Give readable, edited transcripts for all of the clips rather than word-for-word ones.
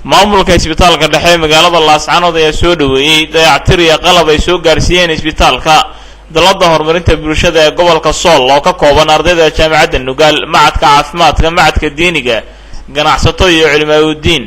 Maamulka isbitaalka dhexe ee magaalada Laascanood ayaa soo dhoweeyey dayactir iyo qalab ay soo gaarsiiyeen isbitaalka dalladda horumarinta bulshada ee gobolka Sool, oo ka kooban ardayda Jaamacadda Nugaal, macadka caafimaadka, macadka diiniga, ganacsato iyo culimaaudiin,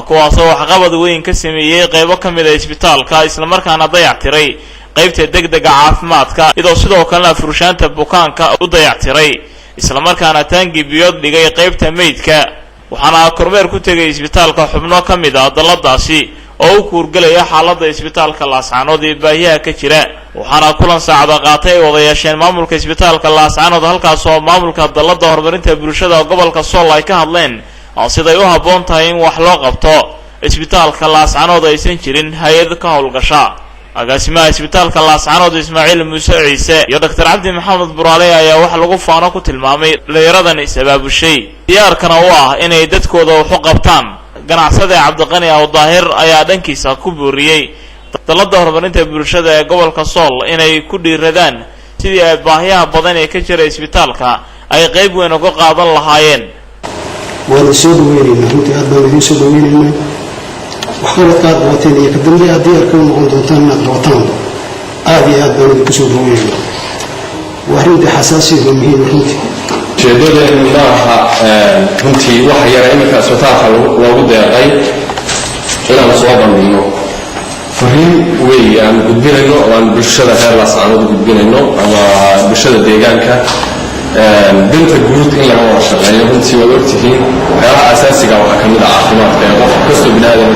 kuwaasoo waxqabad weyn ka sameeyey qaybo ka mid a isbitaalka, islamarkaana dayactiray qaybta degdega caafimaadka, iyadoo sidoo kalena furshaanta bukaanka u dayactiray, islamarkaana taangi biyood dhigay qaybta meydka. Waxaana kormeer ku tegay isbitaalka xubno ka mid ah dalladaasi oo u kuurgelaya xaaladda isbitaalka Laascanood iyo baahiyaha ka jira. Waxaana kulan saacada qaatay ay wada yeesheen maamulka isbitaalka Laascanood, halkaas oo maamulka dalladda horumarinta bulshada gobolka Sool ay ka hadleen siday u habboon tahay in wax loo qabto isbitaalka Laascanood, aysan jirin hay-ad ka howlgasha. Agaasimaha isbitaalka Laascanood, Ismaaciil Muuse Ciise, iyo Doctor Cabdi Maxamed Buraale ayaa wax lagu faano ku tilmaamay dhalinyaradan is-abaabushay, diyaarkana u ah inay dadkooda wax u qabtaan. Ganacsade Cabdiqani Awdaahir ayaa dhankiisa ku booriyey dalladda horumarinta bulshada ee gobolka Sool inay ku dhiiradaan sidii ay baahiyaha badan ee ka jira isbitaalka ay qayb weyn uga qaadan lahaayeen. Waana soo dhaweynaynaa, runtii aad baan idiin soo dhaweynaynaa. Waxqabadka aad qabateen iyo ka dambe aad diyaarka u noqon doontaan inaad qabataanba, aad iyo aad baan idinku soo dhaweynaynaa. Waa arrintii xasaasiya oo muhiima runtii. Ujeedadeenu maaha runtii waxa yara iminka isbitaalka loogu deeqay inaanu soo bandhigno. Fariin weey aan gudbinayno oo aan bulshada reer Laascaanood gudbinayno ama bulshada deegaanka, danta guud in laga wada shaqeeyo. Runtii waad ogtihiin, waxyaalaha asaasiga waxaa ka mid ah caafimaadka ee qof kastoo bini aadam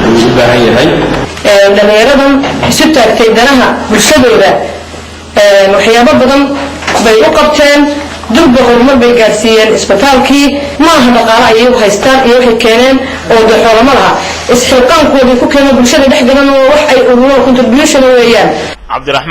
uu u baahan yahay. Dhallinyaradan isu taagtay danaha bulshadooda, waxyaabo badan bay u qabteen, durba horumar bay gaarsiiyeen isbitaalkii. Maaha dhaqaale ayay u haystaan iyo waxay keeneen oo de xoolama laha, isxilqaankooday ku keeneen, bulshada dhex galan oo wax ay ururaan, contribution weeyaan. Cabdiraxmaan.